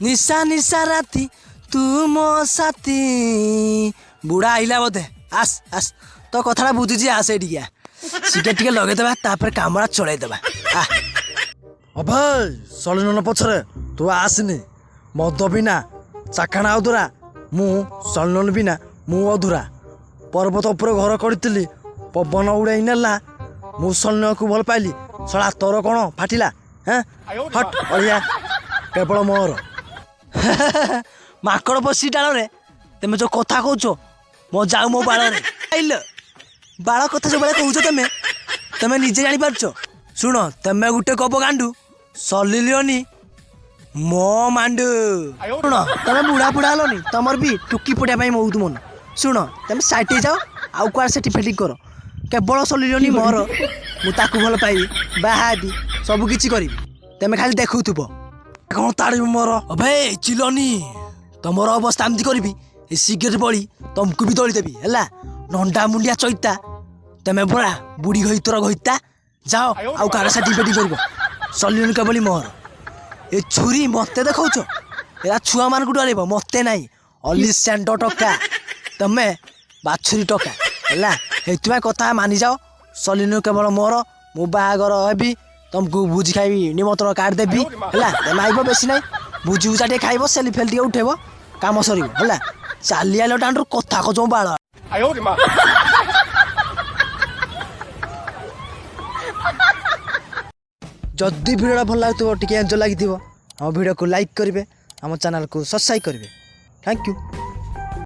ନିଶା ନିଶା ରାତି, ତୁ ମୋ ସାଥୀ। ବୁଢ଼ା ଆଇଲା ବୋଧେ। ଆସ ଆସ, ତୋ କଥାଟା ବୁଝୁଛି, ଆସ ଏଇଠିକି ଆ। ସିଗାରେଟ୍ ଟିକେ ଲଗେଇଦେବା, ତାପରେ କାମଟା ଚଳେଇଦେବା। ଆ। ଅଭୟ, ସଳିନନ ପଛରେ ତୁ ଆସିନି। ମଦ ବିନା ଚାଖାଣା ଅଧୁରା, ମୁଁ ସଳିନନ ବିନା ମୁଁ ଅଧୁରା। ପର୍ବତ ଉପରେ ଘର କରିଥିଲି, ପବନ ଉଡ଼େଇ ନେଲା। ମୁଁ ସଳିନକୁ ଭଲ ପାଇଲି, ଶଳା ତୋର କ'ଣ ଫାଟିଲା? ହେଁ, ହଟ୍ ଅଳିଆ, କେବଳ ମୋର। ମାଙ୍କଡ଼ ପଶି ଡାଳରେ, ତମେ ଯୋଉ କଥା କହୁଛ, ମୋ ଯାଉ ମୋ ବାଳରେ ଆଇଲ। ବାଳ କଥା ସବୁବେଳେ କହୁଛ ତମେ। ତମେ ନିଜେ ଜାଣିପାରୁଛ? ଶୁଣ, ତମେ ଗୋଟେ କବ ଗାଣ୍ଡୁ, ସଲିଲିଅନି ମୋ ମାଣ୍ଡୁ। ଶୁଣ, ତମେ ବୁଢ଼ା ବୁଢ଼ା ହେଲନି, ତମର ବି ଟୁକି ପଡ଼ିବା ପାଇଁ ବହୁତ ମନ। ଶୁଣ, ତମେ ସାଇଟ୍ ଯାଅ, ଆଉ କୁଆଡ଼େ ସେଠି ଫେଟିଂ କର। କେବଳ ସଲିଲିଅନି ମୋର, ମୁଁ ତାକୁ ଭଲ ପାଇବି, ବାହା ହେବି, ସବୁ କିଛି କରିବି। ତମେ ଖାଲି ଦେଖୁଥିବ। କ'ଣ ତାଡ଼ିବୁ ମୋର? ଅବେ ଚିଲନି, ତମର ଅବସ୍ଥା ଏମିତି କରିବି, ଏ ସିଗରେଟ୍ ବଳି ତମକୁ ବି ଦଳିଦେବି। ହେଲା ନଣ୍ଡା ମୁଣ୍ଡିଆ ଚୈତା, ତମେ ପରା ବୁଢ଼ୀ ଘଇତର ଘଇତା। ଯାଅ, ଆଉ କାହାର ସାଟି ଫେଟି କରିବ। ସଲିଲନି କେବଳି ମୋର। ଏ ଛୁରୀ ମତେ ଦେଖାଉଛ? ଏରା ଛୁଆମାନଙ୍କୁ ଡରେଇବ, ମତେ ନାହିଁ। ଅଲି ସ୍ୟାଣ୍ଡ ଟକା, ତମେ ବାଛୁରୀ ଟକା। ହେଲା, ସେଇଥିପାଇଁ କଥା ମାନିଯାଅ। ସଲିନୁ କେବଳ ମୋର, ମୁଁ ବାହାଘର ହେବି, ତମକୁ ଭୋଜି ଖାଇବି ନିମନ୍ତ୍ରଣ କାର୍ଡ଼ ଦେବି। ହେଲା, ତମେ ଆଇବ, ବେଶୀ ନାହିଁ, ଭୋଜି ଭୁଜା ଟିକେ ଖାଇବ, ସେଲି ଫେଲି ଟିକେ ଉଠେଇବ, କାମ ସରିବ। ହେଲା, ଚାଲି ଆଇଲ ଦାଣ୍ଡରୁ, କଥା କହୁଛ ମୋ ବାଳ। ଯଦି ଭିଡ଼ିଓଟା ଭଲ ଲାଗୁଥିବ, ଟିକେ ଏନ୍ଜୟ ଲାଗିଥିବ, ଆମ ଭିଡ଼ିଓକୁ ଲାଇକ୍ କରିବେ, ଆମ ଚ୍ୟାନେଲକୁ ସବସ୍କ୍ରାଇବ୍ କରିବେ। Thank you.